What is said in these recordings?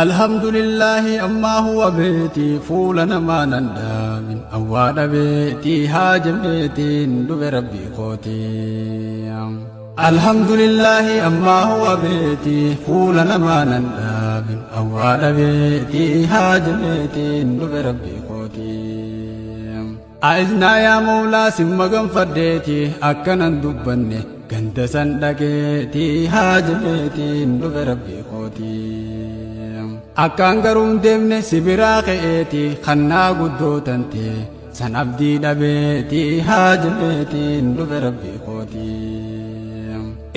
Alhamdulillahi ammaa huwa beeti fuula namaa nan dhaabin awwaadha beeti haajameetiin dhufe rabbii kooti. Alhamdulillahi ammaa huwa beeti fuula namaa nan dhaabin awwaadha beeti haajameetiin dhufe rabbii kooti. A'iznaa yaa Mawlaa simma ganfadheeti akkanan dubbanne ganda san dhaqeeti haajameetiin dhufe rabbii kooti. Akkaan garuu hin deemne si biraa ka'eeti kannaa guddoo tante san abdii dhabeeti haajameetiin dhufe rabbii kooti.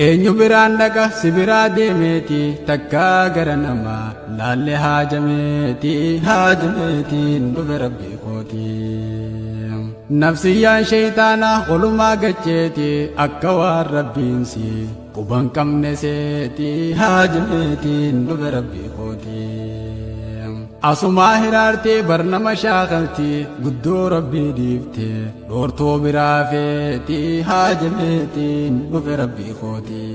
Eenyu biraan dhaqa si biraa deemeeti takkaa gara namaa laalle haajameeti haajameetiin dhufe rabbii kooti. Nafsiyyaan shaytaanaa olumaa gacheeti akka waan rabbiin si quban qabne seeti haajameetiin dhufe rabbii kooti. Asumaa hiraartee barnama shaakalti guddoo rabbii dhiifte dhoortoo biraa feeti haajameetiin dhufe rabbii kooti.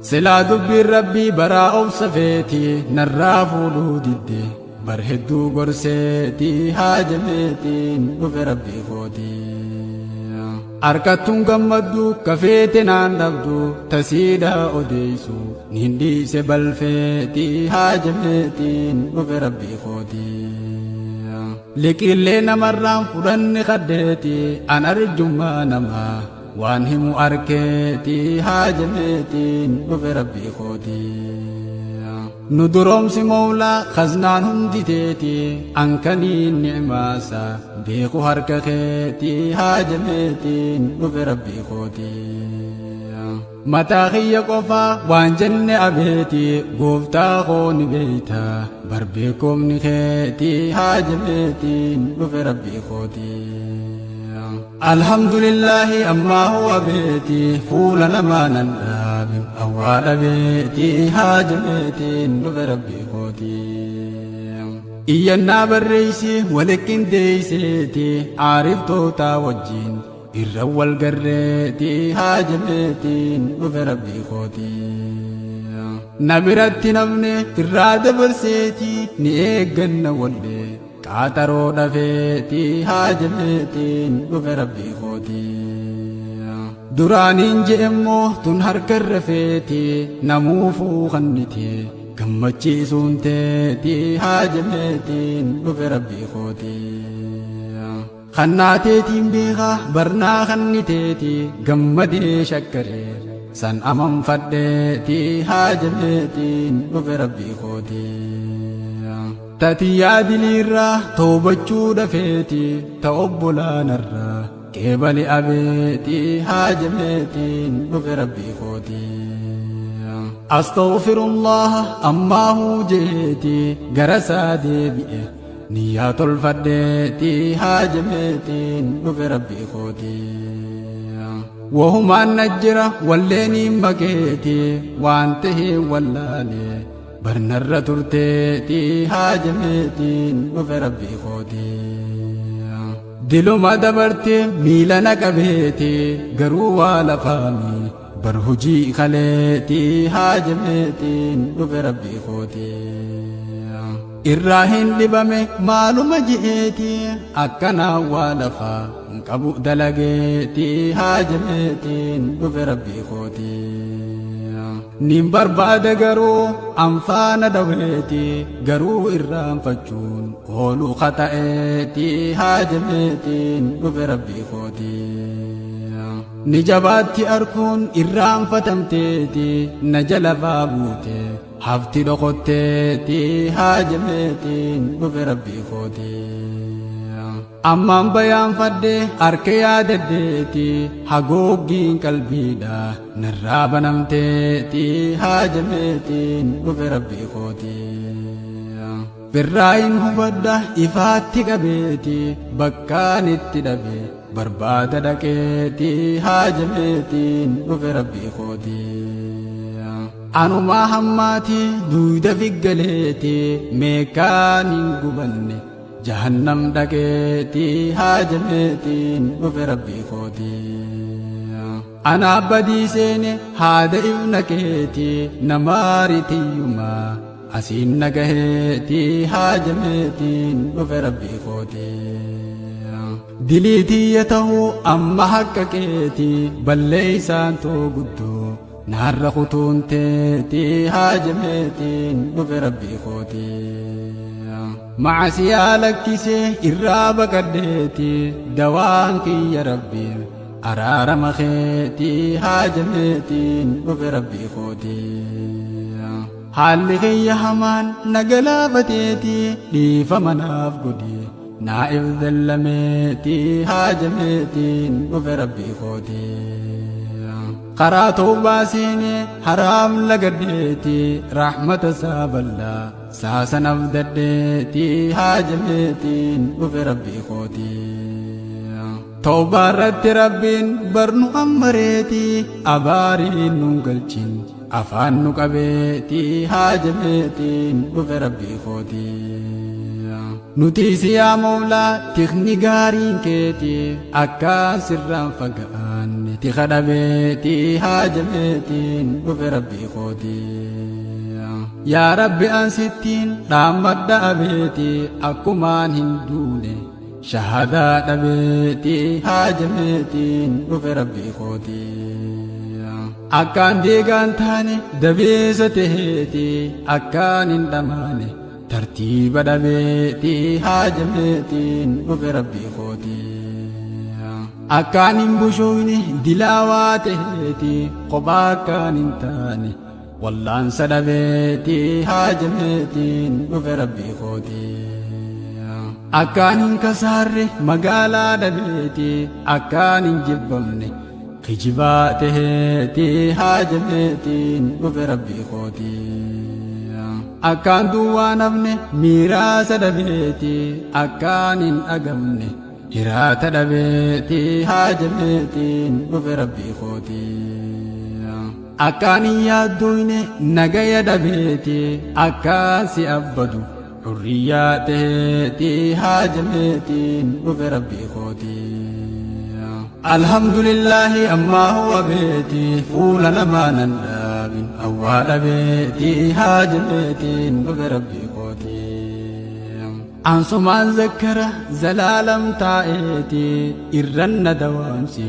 Silaa dubbiin rabbii baraa obsa feeti narraa fuudhuu didde bar hedduu gorseeti haajameetiin dhufe rabbii kooti. Harkattuun gammaddu kafeete naan dhabdu tasiidha odeessu niin dhiise balfeeti haajameetiin dhufe rabbii kooti. Liqiillee namarraan fudhanne kaddeeti an arjummaa namaa waan himu arkeeti haajameetiin dhufe rabbii kooti. Nu duroomsi Mawlaa khaznaan hundi teeti ankaniin ni'maasa beeku harka keeti haajameetiin dhufe rabbii kooti. Mataa kiyya qofaa waan jenne abeeti gooftaa koo ni beeyta bar beekumni keeti haajameetiin dhufe rabbii kooti. Alhamdulillahi ammaa huwa beeti fuula namaa nan dhaabin awwaadha beeti haajameetiin dhufe rabbii kooti. Iyyannaa barreessi walitti deeyseeti aariftoota wajjin irra wal garreeti haajameetiin dhufe rabbii kooti. Na biratti namni firraa dabarseeti ni eegganna wallee qaaxaroo dhafeeti haajameetiin dhufe rabbii kooti. Duraaniin je'emmoo tun harka irra feeti namuufuu kanniti gammachiisuun teeti haajameetiin dhufe rabbii kooti. Kannaateetiin beekaa barnaa kanniteeti gammadee shakkaree san amanfadheeti haajameetiin dhufe rabbii kooti. Tatiyyaa diliirraa toobachuu dhafeeti ta obbolaanarraa qeebali abeeti haajameetiin dhufe rabbii kooti. Astaghfirullah ammaa hujeeti gara isaa deebi'e niyyaa tolfadheeti haajameetiin dhufe rabbii kooti. Wahumaan na jira walleeniin maqeeti waan tahee wallaalee barnarra turteeti haajameetiin dhufe rabbii kooti. Diluma dabarte miila na qabeeti garuu waa lafaami bar hujii kaleeti haajameetiin dhufe rabbii kooti. Irraa hin dhibame maaluma je'eeti akkanaa waa lafaa hin qabu dalageeti haajameetiin dhufe rabbii kooti. Nin barbaada garuu anfaana dhaweeti garuu irraanfachuun oolu khata'eeti haajameetiin dhufe rabbii kooti. Ni jabaatti arkuun irraanfatamteeti na jala faa buute hafti dhokotteeti haajameetiin dhufe rabbii kooti. Ammaan bayaanfadhe harka yaadaddeeti hagooggiin qalbiidha narraa banamteeti haajameetiin dhufe rabbii kooti. Firraa hin hubadha ifaatti qabeeti bakkaan itti dhabe barbaada dhaqeeti haajameetiin dhufe rabbii kooti. Anumaa hammaati duuda figgaleeti meeqaan hin gubanne jahannam dhaqeeti haajameetiin dhufe rabbii kooti. Ana badii seene haada ibna keeti namaaritiyyumaa Asiin nagaheeti haajameetiin dhufe rabbii kooti. Diliitiyya ta'uu amma hakka keeti balleeysaan too guddoo naarra kutuun teeti haajameetiin dhufe rabbii kooti. Macasiyaa lakkisee irraa baqadheeti dawaan kiyya rabbii araarama keeti haajameetiin dhufe rabbii kooti. Haalli kiyya hamaan na galaafateeti dhiifama naaf godhi naa'if dallameeti haajameetiin dhufe rabbii kooti. Karaa tawbaa seenee haraam lagadheeti rahmata isaa bal'aa saasanaaf dadheeti haajameetiin dhufe rabbii kooti. Tawbaa irratti rabbiin barnu ammareeti abaariin nun galchin afaan nu qabeeti haajameetiin dhufe rabbii kooti. Nuti siyaa Mawlaa tikni gaariin keeti akkaan sirraan fagaanne tika dhabeeti haajameetiin dhufe rabbii kooti. Yaa Rabbi an sittiin dhaammadha abeeti akkumaan hin duune shahadaa dhabeeti haajameetiin dhufe rabbii kooti. Akkaan diigaan taane dabeessa taheeti akkaan hin dhamaane tartiiba dhabeeti haajameetiin dhufe rabbii kooti. Akkaan hin bushoyne dilaawaa taheeti kophaa akkaan hin taane wallaansa dhabeeti haajameetiin dhufe rabbii kooti. Akkaan hin kasaarre magaalaa dhabeeti akkaan hin jibbamne kijibaa taheeti haajameetiin dhufe rabbii kooti. Akkaan duwwaa nafne miiraasa dhabeeti akkaan hin dhagamne hiraata dhabeeti haajameetiin dhufe rabbii kooti. Akkaan hin yaaddoyne nagaya dhabeeti akkaan si abbadu hurriyyaa taheeti haajameetiin dhufe rabbii kooti. Alhamdulillahi ammaa huwa beeti fuula namaa nan dhaabin awwaa dhabeeti haajameetiin dhufe rabbii kooti. Ansumaan zakkara zalaalam taa'eeti irranna dawaamsi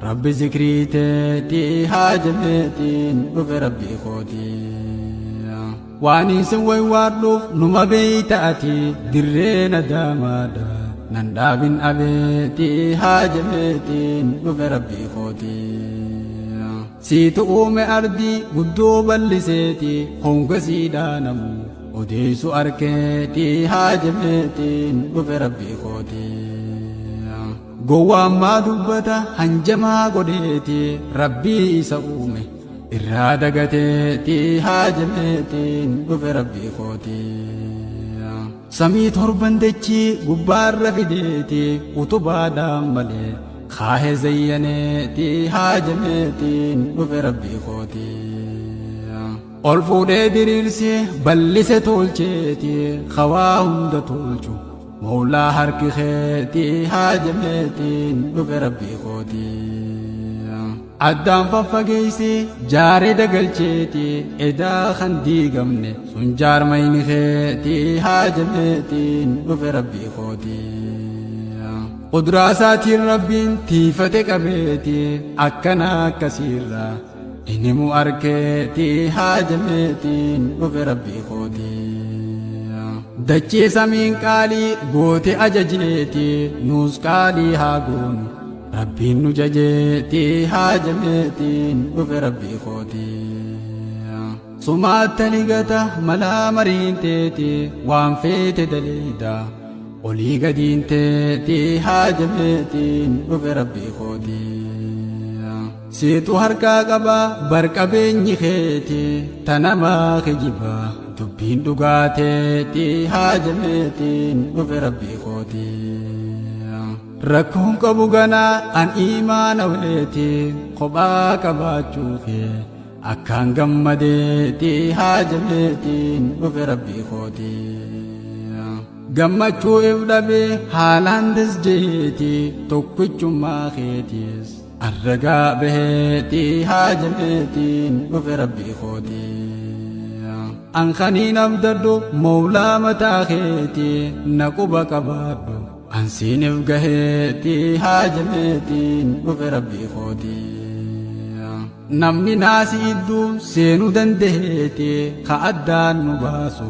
rabbi zikrii teeti haajameetiin dhufe rabbii kooti. Waan isin waywaadhuuf numa beeyta ati dirree nadaamaadha nan dhaabin abeeti haajameetiin dhufe rabbii kooti. Siitu uume ardii guddoo bal'iseeti honga siidhaanamu odeessu arkeeti haajameetiin dhufe rabbii kooti. Gowwaan maa dubbata hanjamaa godheeti rabbii isa uume irraa dagateeti haajameetiin dhufe rabbii kooti. Samii torban dachii gubbaarra fideeti utubaadhaan malee kaahee zayyaneeti haajameetiin dhufe rabbii kooti. Ol fuudhee diriirsee bal'ise tolcheeti hawaa hunda tolchu Mawlaa harki keeti haajameetiin dhufe rabbii kooti. Addaan faffageessee jaaree dagalcheeti edaa kan diigamne sun jaarmayni keeti haajameetiin dhufe rabbii kooti. Quduraa isaatiin rabbiin tiifate qabeeti akkana akkasiirraa hin himu arkeeti haajameetiin dhufe rabbii kooti. Dachee samiin qaalii goote ajajeeti nuus qaalii haa goonu rabbiin nu jajeeti haajameetiin dhufe rabbii kooti. Sumaatta ligata malaa mariin teeti waan feete daleeyda olii gadiin teeti haajameetiin dhufe rabbii kooti. Siitu harkaa qaba barqabeenyi keeti tanamaa kijibaa dubbiin dhugaateeti haajameetiin dhufe rabbii kooti. Rakkoon qabu ganaa an imaana weeti kophaa qabaachuu kee akkaan gammadeeti haajameetiin dhufe rabbii kooti. Gammachuu if dhabee haalaan dasjeeti tokkichummaa keetiis arragaa baheeti haajameetiin dhufe rabbii kooti. An kaniin abdadhu Mawlaa mataa keeti na quba qabaadhu. An siiniif gaheeti haajameetiin dhufe Rabbii kooti. Namni naasi idduu seenuu dandaheeti ka addaan nu baasu.